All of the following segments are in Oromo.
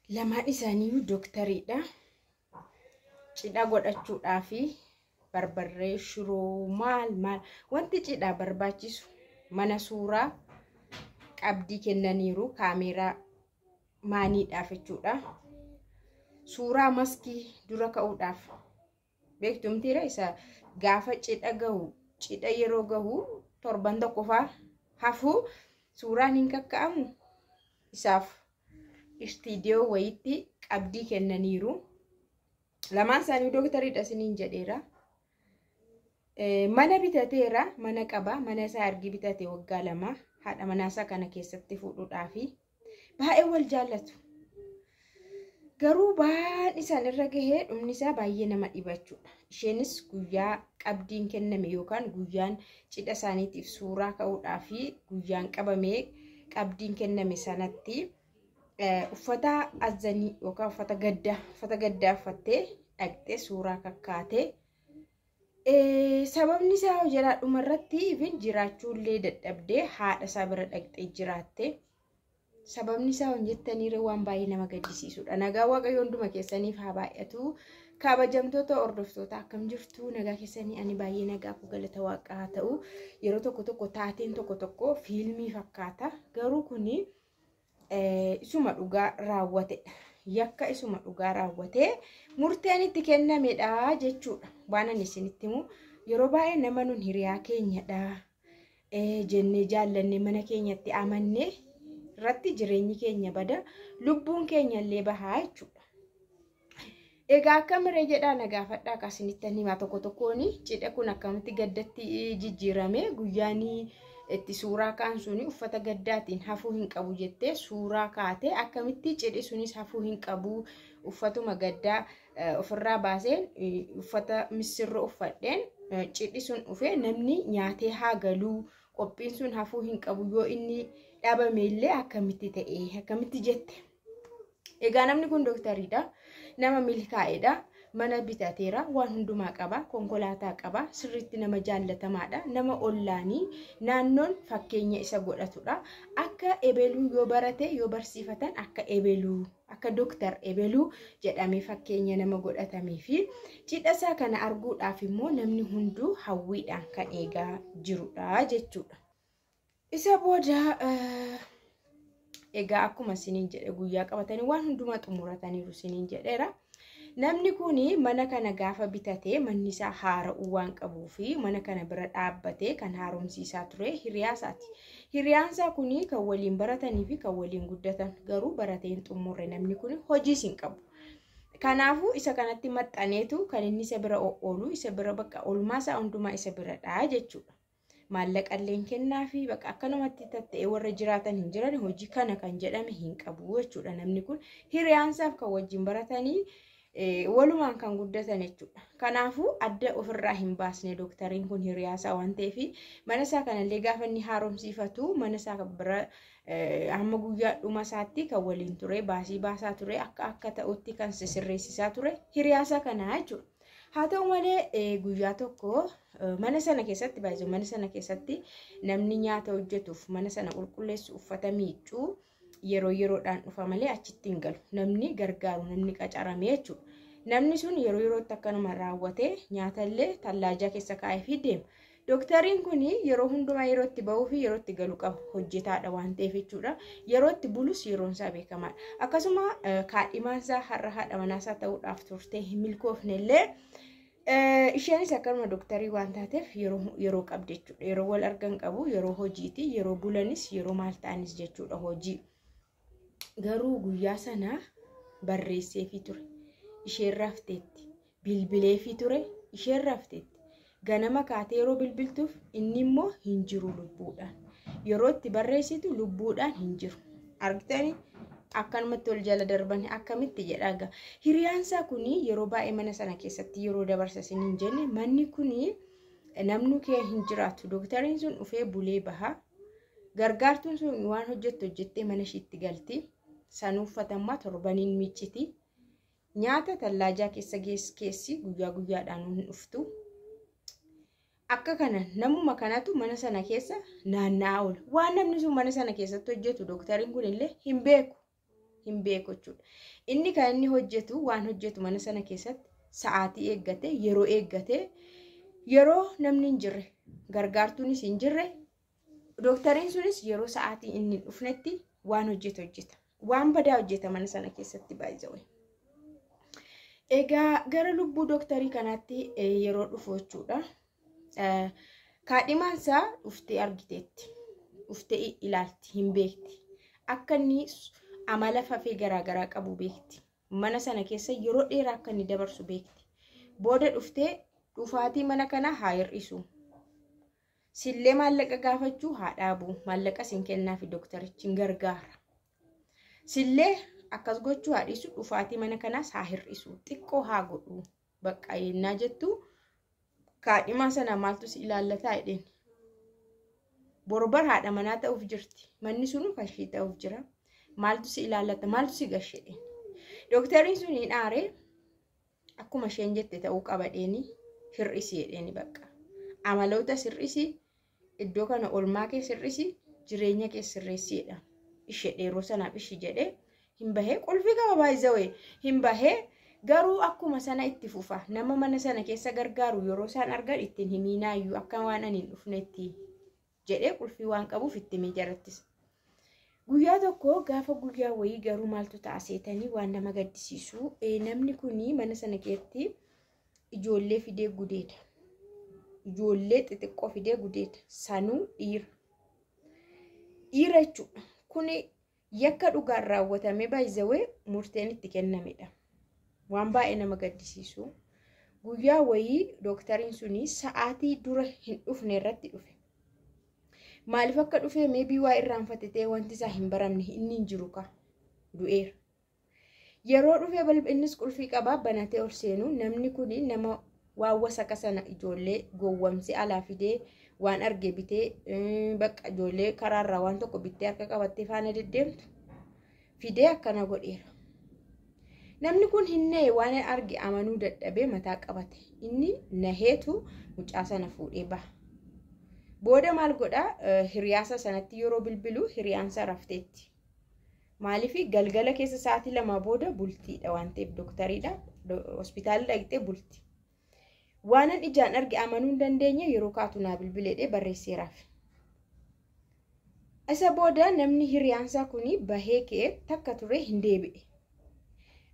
Lamaan isaaniiyyuu dooktariidha. Cidha godhachuudhaa fi barbarree, shiroo, maal maal wanti cidhaa barbaachisu mana suuraa qabdii kennaniiru kaameeraa maaniidhaaf jechuudha. Suuraa maskii dura ka'uudhaaf beektumtiira isa gaafa cidha gahu, cidha yeroo gahu torban tokko faa hafuu suuraan hin kakka'amu, isaaf istiidiyoo wayiitti qabdii kennaniiru. Lamaan isaanii dooktariidha isiniin jedheera. Mana bitateera, mana qaba, mana isaa ergi bitate waggaa 2, haadha manaasaa kana keessatti fuudhuudhaafi baay'ee wal jaallatu. Garuu baan isaan irra gahee dhumni isaa baay'ee nama dhibachuudha. Isheenis guyyaa qabdiin kenname yookaan guyyaan cidha isaaniitiif suuraa ka'uudhaafi guyyaan qabamee qabdiin kenname sanatti uffata azzanii yookaan uffata gaddaa uffattee dhaqxee suuraa kakkaatee, sababni isaa jedhaa dhumarratti ifin jiraachuullee dadhabdee haadha isaa bira dhaqxee jiraatte. Sababni isaa hon jettaniire, waan baay'ee nama gaddisiisudha. Nagaa Waaqayyo hunduma keessaniif haa baay'atu. Kabajamtoota hordoftoota, akkam jirtu? Nagaa keessanii? Ani baay'ee nagaa, galata Waaqaa haa ta'u. Yeroo tokko tokko taateen tokko tokko fiilmii fakkaata. Garuu kuni isuma dhugaa raawwatedha. Yakka isuma dhugaa raawwatee murteen itti kennamedha jechuudha. Waan ani isinitti himu, yeroo baay'ee nama nun hiriyaa keenyadha jennee jaallannee mana keenyatti amannee irratti jireenyi keenya bada, lubbuun keenya illee bahaa jechuudha. Egaa akka miree jedhaa na gaafadhaa, akkasinitti himaa tokko tokkoon cidha kun akkamitti gaddatti jijjiirame, guyyaan itti suuraa ka'an suni uffata gaddaatiin hafuu hin qabu jettee suuraa kaate, akkamitti cidhi sunis hafuu hin qabu, uffatuma gaddaa ofirraa baaseen uffata missirroo uffadheen cidhi sun dhufee namni nyaatee haa galuu, qophiin sun hafuu hin qabu, yoo inni dhabame illee akkamitti ta'e, akkamitti jette. Egaa namni kun dooktariidha. Nama milkaa'edha. Mana bitateera, waan hundumaa qaba, konkolaataa qaba, sirriitti nama jaallatamaadha, nama ollaanii naannoon fakkeenya isa godhatudha. Akka ebeluu yoo barate yoo barsiifatan, akka ebeluu, akka dooktar ebeluu jedhamee fakkeenya nama godhatamee fi cidha isaa kana arguudhaaf immoo namni hunduu hawwiidhaan kan eegaa jirudha jechuudha. Isa booda egaa akkuma isiniin jedhe guyyaa qabatanii waan hundumaa xumurataniiru isiniin jedheera. Namni kun mana kana gaafa bitatee manni isaa haara'uu waan qabuu fi mana kana bira dhaabbatee kan haaromsiisaa ture hiriyaa isaati. Hiriyaan isaa kun kan waliin baratanii fi kan waliin guddatan, garuu baratee hin xumurre, namni kun hojiis hin qabu. Kanaafuu isa kanatti maxxaneetu kan inni isa bira oolu, isa bira bakka oolmaa isaa hundumaa isa biradha jechuudha. Maallaqa illee kennaa fi bakka akkanumatti tatta'ee warra jiraatan hin jiran, hojii kana kan jedhame hin qabu jechuudha. Namni kun hiriyaan isaaf kan wajjin baratanii walumaan kan guddatan jechuudha. Kanaafuu adda ofirraa hin baasne dooktariin kun hiriyaasaa waan ta'eef, mana isaa kanallee gaafa inni haaromsiifatu mana isaa bira hamma guyyaa dhuma isaatti kan waliin ture, baasii baasaa ture, akka akka ta'utti kan sirreessisaa ture hiriyaasaa kanaa jechuudha. Haa ta'u malee guyyaa tokko mana sana keessatti baay'ee mana sana keessatti namni nyaata hojjetuuf, mana sana qulqulleessu, uffata miiccuu yeroo yeroodhaan dhufa malee achitti hin galu. Namni gargaaru, namni qacarame jechuudha. Namni sun yeroo yerootti akkanuma raawwatee nyaatallee tallaajaa keessa kaa'ee fi deema. Dooktariin kun yeroo hundumaa yeroo itti bahuu fi yeroo itti galu qaba. Hojjetaadha waan ta'eef jechuudha. Yeroo itti bulus yeroon isaa beekamaadha. Akkasuma kaadhimaan isaa har'a haadha manaasaa ta'uudhaaf turtee hin milkoofne illee, isheenis akkanuma dooktarii waan taateef yeroo qabdi jechuudha. Yeroo wal argan qabu, yeroo hojiiti, yeroo bulanis, yeroo maal ta'anis jechuudha hojii. Garuu guyyaa sana barreesseefii ture. Isheen rafteetti. Bilbileefii ture. Isheen rafteetti. Ganama kaatee yeroo bilbiltuuf inni immoo hin jiru lubbuudhaan. Yeroo itti barreessitu lubbuudhaan hin jiru. Argitanii, akkanumatti ol jala darban akkamitti jedha egaa. Hiriyaansaa kuni yeroo baay'ee mana sana keessatti yeroo dabarsa isiniin jenne, manni kuni namni kee hin jiraatu. Dooktariin sun dhufee bulee baha. Gargaartuun sun waan hojjettu hojjettee mana ishiitti galti. Sanuu uffatammaa torbaniin miicciti. Nyaata tallaajaa keessa keessi guyyaa guyyaadhaan hin dhuftu. Akka kana namuma kanatu mana sana keessa naanna'aa oola. Waan namni sun mana sana keessatti hojjetu dooktariin kun illee hin beeku. Hin beeku jechuudha. Inni kan inni hojjetu waan hojjetu mana sana keessatti sa'aatii eeggate, yeroo eeggate, yeroo namni hin jirre, gargaartuunis hin jirre, dooktariin sunis yeroo sa'aatii inni hin dhufnetti waan hojjetu hojjeta. Waan badaa hojjeta mana sana keessatti baay'ee. Egaa gara lubbuu dooktarii kanaatti yeroo dhufu jechuudha. Kaadhimaan isaa dhuftee argiteetti. Dhuftee ilaalti, hin beekti. Akka inni amala fafee garaagaraa qabu beekti. Mana sana keessa yeroo dheeraa akka inni dabarsu beekti. Booda dhuftee dhufaatii mana kanaa haa hir'isu. Sillee maallaqa gaafachuu haa dhaabu. Maallaqa siin kennaafi dooktarichi hin gargaara. Sillee akkas gochuu haa dhiisu, dhufaatii mana kanaas haa hir'isu. Xiqqoo haa godhu. Bakka yennaa jettu kaadhimaa sana maaltu si ilaallataa jedheen. Borbar haadha manaa ta'uuf jirti. Manni sunu kan ishee ta'uuf jira. Maaltu si ilaallata? Maaltu si gashe jedheen. Dooktariin sun hin aaree akkuma isheen jette ta'uu qaba dheeni hir'isi jedheeni bakka. Amaloota sir'isi, iddoo kana olmaa kee sir'isi, jireenya kee sirreessi jedha. Ishee dheeroo sanaaf ishi jedhee hin bahee qulfii qaba baay'isawee hin bahee garuu akkuma sana itti fufa. Nama mana sana keessa gargaaru yeroo isaan argan ittiin himiinaayyuu akka waan ani hin dhufnetti jedhee qulfii waan qabuuf itti himee jarattis. Guyyaa tokko gaafa guyyaa wayii garuu maaltu ta'a seetanii waan nama gaddisiisu namni kuni mana sana keessatti ijoollee fidee gudeeda. Ijoollee xixiqqoo fidee gudeeda. Sanuu dhiira. Dhiira jechuudha. Kuni yakka dhugaan raawwatamee baay'isawee murteen itti kennamedha. Waan baay'ee nama gaddisiisu. Guyyaa wayii dooktariin suni sa'aatii dura hin dhufne irratti dhufe. Maaliif akka dhufee meebii waa irraanfate ta'e wanti isaa hin baramne inni hin jiru ka du'eera. Yeroo dhufee innis qulfii qabaa banatee ol seenu namni kun nama waan wasaka sana ijoollee gowwamsee alaa fidee waan arge bitee bakka ijoollee karaarraa waan tokko bittee harka qabattee faana deddeemtu fidee akkana godheera. Namni kun hin na'e waan arge amanuu dadhabee mataa qabate. Inni naheetu mucaa sana fuudhee baha. Booda maal godhaa hiriyaasa sanatti yeroo bilbilu hiriyaansa rafteetti. Maaliif galgala keessa sa'aatii 2 booda bultiidha waan ta'eef dooktariidha. Hospitaala dhaqxee bulti. Waanan ijaan arge amanuu hin dandeenye yeroo kaatu naa bilbileedhee barreesseeraaf. Isa booda namni hiriyaansaa kun bahee ka'ee takka ture hin deebi'e.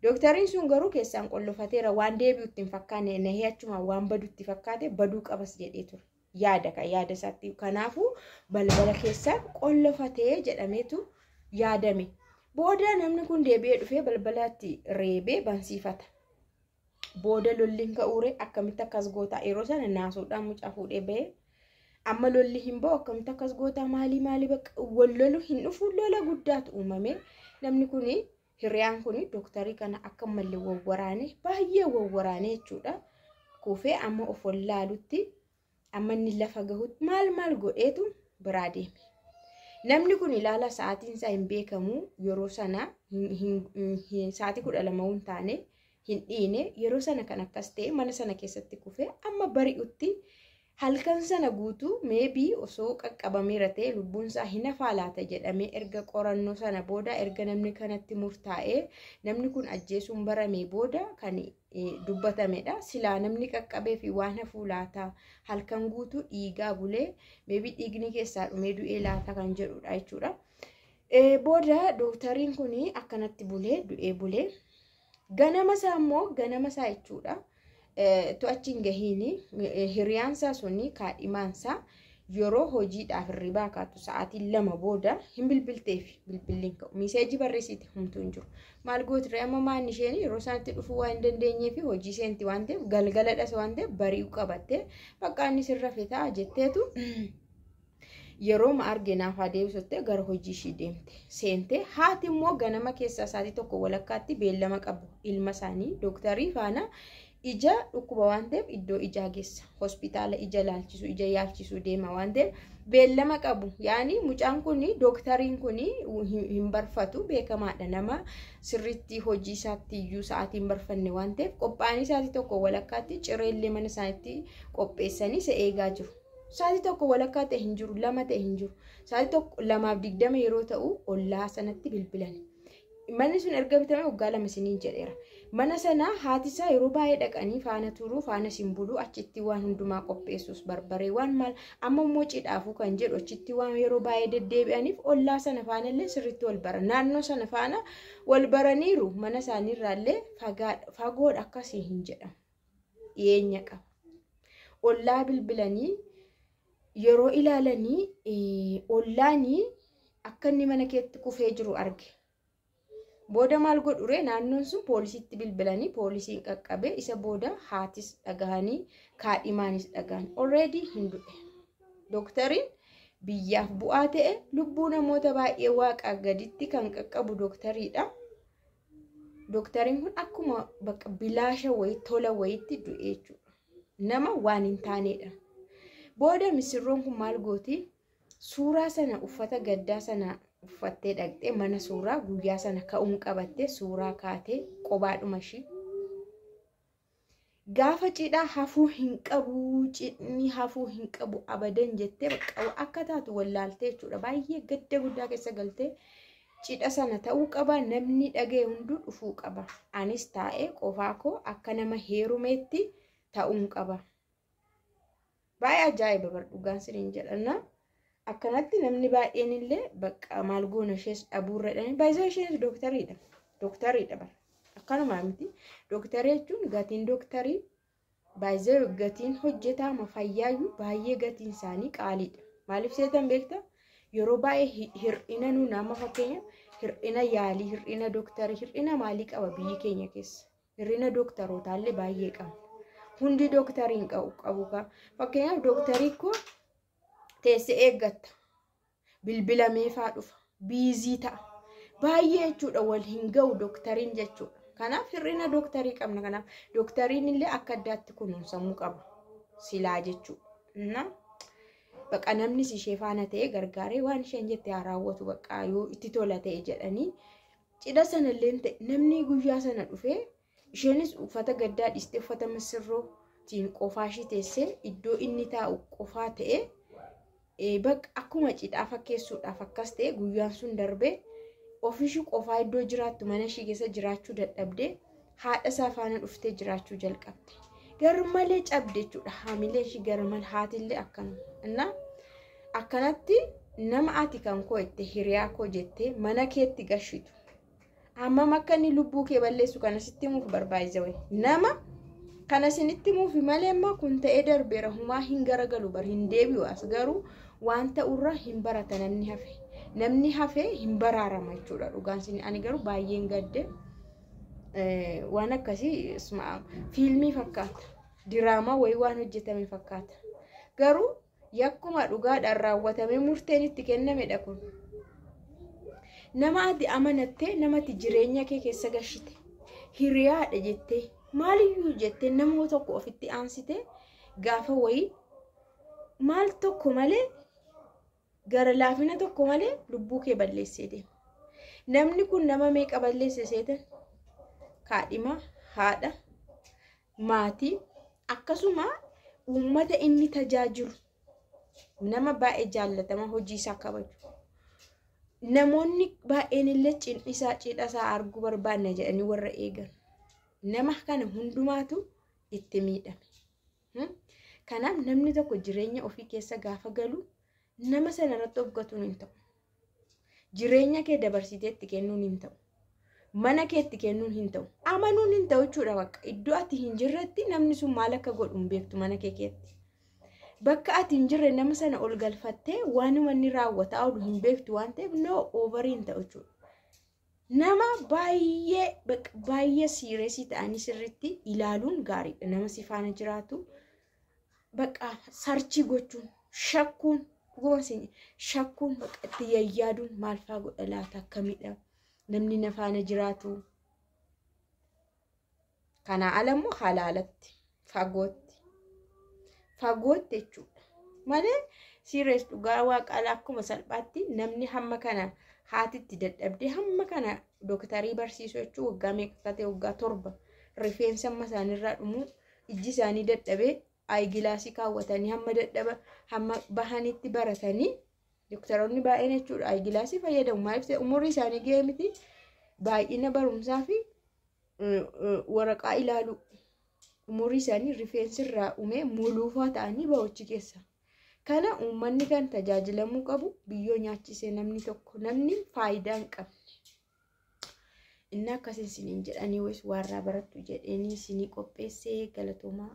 Dooktariin sun garuu keessaan qollofateera waan deebi'utti hin fakkaanne nahee achumaan waan badutti fakkaate baduu qabas jedhee ture. Yaada kan yaada isaatti kanaafuu balbala keessaan qollofatee jedhameetu yaadame. Booda namni kun deebi'ee dhufee balbalatti reebee bansiifata. Booda lolli hin ka'uure akkamitti akkas gootaa yeroo sana naasuudhaan mucaa fuudhee bahee amma lolli hin ba'u akkamitti akkas gootaa maalii maalii bakka wal lolu hin dhufu lola guddaatu uumame. Namni kun hiriyaan kun dooktarii kana akka malee wawwaraane baay'ee wawwaraane jechuudha. Kufee amma of wallaalutti amma inni lafa gahutti maal maal godheetu biraa deeme. Namni kun ilaala sa'aatiin isaa hin beekamu yeroo sana sa'aatii 12 hin taane hin dhiine yeroo sana kan akkas ta'e mana sana keessatti kufee amma bari'utti halkan sana guutuu meebii osoo qaqqabameera ta'e lubbuun isaa hin hafaa laata jedhamee erga qorannoo sana booda erga namni kanatti murtaa'ee namni kun ajjeesuun baramee booda kan dubbatamedha. Silaa namni qaqqabee fi waan hafuu laata halkan guutuu dhiigaa bulee meebii dhiigni keessaa dhumee du'ee laata kan jedhudha jechuudha. Booda dooktariin kun akkanatti bulee du'ee bulee ganama isaa immoo ganama isaa jechuudha. To'achi hin gahiin hiriyaansaa suni kaadhimaansaa yeroo hojiidhaaf hirribaa kaatu sa'aatii 2 booda hin bilbilteef bilbilli hin ka'u. Miseejii barreessite homtuu hin jiru. Maal gootiree amma maanni isheen yeroo isaanitti dhufuu waan hin dandeenyee fi hojii seenti waan ta'eef galgaladhas waan ta'eef bari'uu qabattee bakka inni sirra fetaa jetteetu yeroo ma arge naaf haa deebisuttee gara hojii ishii deemte. Seente haati immoo ganama keessaa sa'aatii 1 walakkaatti beellama qabu ilma isaanii dooktarii faana ija dhukkuba waan ta'eef iddoo ijaa geessa hospitaala ija laalchisu ija yaalchisuu deema waan ta'eef beellama qabu. Yaani mucaan kun dooktariin kun hin barfatu beekamaadha nama sirriitti hojii isaatti iyyuu sa'aatii hin barfanne waan ta'eef qophaa'anii sa'aatii 1 walakkaatti cireellee mana isaaniitti qopheessanii isa eegaa jiru. Sa'aatii 1 walakkaa ta'e hin jiru 2 ta'e hin jiru. Sa'aatii 2:20 yeroo ta'u ollaa sanatti bilbilan. Manni sun erga bitame waggaa 2 isiniin jedheera. Mana sana haati isaa yeroo baay'ee dhaqanii faana turuu, faana simbuluu, achitti waan hundumaa qopheessus barbaree waan maal amma immoo cidhaafuu kan jedhu achitti waan yeroo baay'ee deddeebi'aniif ollaa sana faana illee sirriitti wal bara. Naannoo sana faana wal baraniiru. Mana isaaniirraallee fagoodha akkasii hin jedhamu. Dhiyeenya qaba. Ollaa bilbilanii yeroo ilaalanii ollaanii akka inni mana keetti kufee jiru arge. Booda maal godhure naannoon sun poolisiitti bilbilanii poolisiin qaqqabe isa booda haatis dhagahanii kaadhimaanis dhagahan. Already hin du'e. Dooktariin biyyaaf bu'aa ta'e lubbuu namoota baay'ee waaqaa gaditti kan qaqqabu dooktariidha. Dooktariin kun akkuma bakka bilaasha wayii tola wayiitti du'e jechuudha. Nama waan hin taanedha. Booda misirroon kun maal gooti? Suuraa sana uffata gaddaa sana uffattee dhaqxee mana suuraa guyyaa sana ka'uun qabattee suuraa kaatee qobaadhuma ishii. Gaafa cidhaa hafuu hin qabu, cidhni hafuu hin qabu abadan jettee bakka akka taatu wallaaltee jechuudha. Baay'ee gadda guddaa keessa galtee cidha sana ta'uu qaba, namni dhaga'e hunduu dhufuu qaba. Anis taa'ee qofaa koo akka nama heerumeetti ta'uun qaba. Baay'ee ajaa'iba bar dhugaan siniin jedhanna. Akkanatti namni baay'een illee bakka maal goona ishees dhabuurra jedhanii baay'ee isheenis dooktariidha. Dooktariidha bara. Akkanuma miti. Dooktarii jechuun gatiin dooktarii baay'ee gatiin hojjetaama fayyaayyuu baay'ee gatiin isaanii qaaliidha. Maaliif seetan beektaa? Yeroo baay'ee hir'ina nuun amma fakkeenya hir'ina yaalii, hir'ina dooktarii, hir'ina maalii qaba biyyi keenya keessa. Hir'ina dooktarootaallee baay'ee qaba. Hundi dooktarii hin qabu. Fakkeenyaaf dooktarii koo teessee eeggatta. Bilbila meefaa dhufa. Biizii ta'a. Baay'ee jechuudha wal hin ga'u dooktariin jechuudha. Kanaaf hir'ina dooktarii qabna. Kanaaf dooktariin illee akka addaatti kunuunsamuu qaba. Silaa jechuudha. Baqa namnis ishee faana ta'ee gargaaree waan isheen jette haa raawwatu baqa yoo itti tola ta'e jedhanii cidha sana illee ta'e namni guyyaa sana dhufee isheenis uffata gaddaa dhiistee uffata misirrootiin qofaa ishee teessee iddoo inni taa'u qofaa ta'ee bakka akkuma cidhaa fakkeessuudhaaf akkas ta'e guyyaan sun darbee ofiishii qofaa iddoo jiraattu mana ishee keessa jiraachuu dadhabdee haadha isaa faana dhuftee jiraachuu jalqabde. Garmalee cabde jechuudha. Haamilee ishii garmalee haatillee akkanuma. Innaa akkanatti nama ati kan koo jette hiriyaa koo jettee mana keetti gashitu. Hammam akka inni lubbuu kee balleessu kana sitti himuuf barbaachisa wayi. Nama kana sinitti himuuf malee amma kun ta'ee darbeera humaa hin garagalu bar hin deebi'u as garuu waan ta'urra hin barata namni hafe. Namni hafe hin baraarama jechuudha dhugaan sin ani garuu baay'een gadde. Waan akkasii fiilmii fakkaata. Diraamaa wayii waan hojjetame fakkaata. Garuu yakkuma dhugaadhaan raawwatamee murteen itti kennamedha kun. Nama ati amanattee nama ati jireenya kee keessa gashite hiriyaadha jettee maaliyyuu jettee nama tokko ofitti aansite gaafa wayii maal tokko malee gara laafina tokko malee lubbuu kee balleessee deema. Namni kun nama meeqa balleesse seetan? Kaadhima, haadha, maatii akkasuma uummata inni tajaajilu nama baay'ee jaallatama hojii isaa kabaju. Namoonni baay'een illee cidha isaa arguu barbaanna jedhanii warra eegan. Nama kana hundumaatu itti miidhame. Kanaaf namni tokko jireenya ofii keessa gaafa galu nama sana irratti of gatuun hin ta'u. Jireenya kee dabarsitee itti kennuun hin ta'u. Mana keetti kennuun hin ta'u. Amanuun hin ta'u jechuudha bakka. Iddoo ati hin jirretti namni sun maal akka godhu hin beektu mana kee keessatti. Bakka ati hin jirre nama sana ol galfattee waanuma inni raawwataa oolu hin beektu waan ta'eef no oovarii hin ta'u jechuudha. Nama baay'ee baay'ee siireesii ta'anii sirriitti ilaaluun gaariidha. Nama si faana jiraatu bakka sarchii gochuun shakkuun dhuguma shakkuun bakka itti yayyaaduun maal faa godha laata akkamidha namni na faana jiraatu. Kanaa ala immoo halaalatti fagootti. Fagootti jechuudha. Malee siirees dhugaa waaqaa akkuma salphaatti namni hamma kana haatitti dadhabdee hamma kana dooktarii barsiisuu jechuun waggaa meeqa ta'e waggaa 7 rifeensa amma isaaniirraa dhumuu ijji isaanii dadhabee aayigilaasii kaawwatanii hamma dadhaba hamma bahanitti baratanii dooktaroonni baay'een jechuudha aayigilaasii fayyadamu. Maaliif ta'e umurii isaanii ga'ee miti Baay'ina barumsaa fi waraqaa ilaalu umurii isaanii rifeensi irraa uumee muluufaa ta'anii bahu keessa. Kana uummanni kan tajaajilamuu qabu biyyoo nyaachisee namni tokko namni faayidaa hin qabne. Inni akkasiin isiniin jedhanii wayis waarraa barattu jedheenii isinii qopheessee galatoomaa.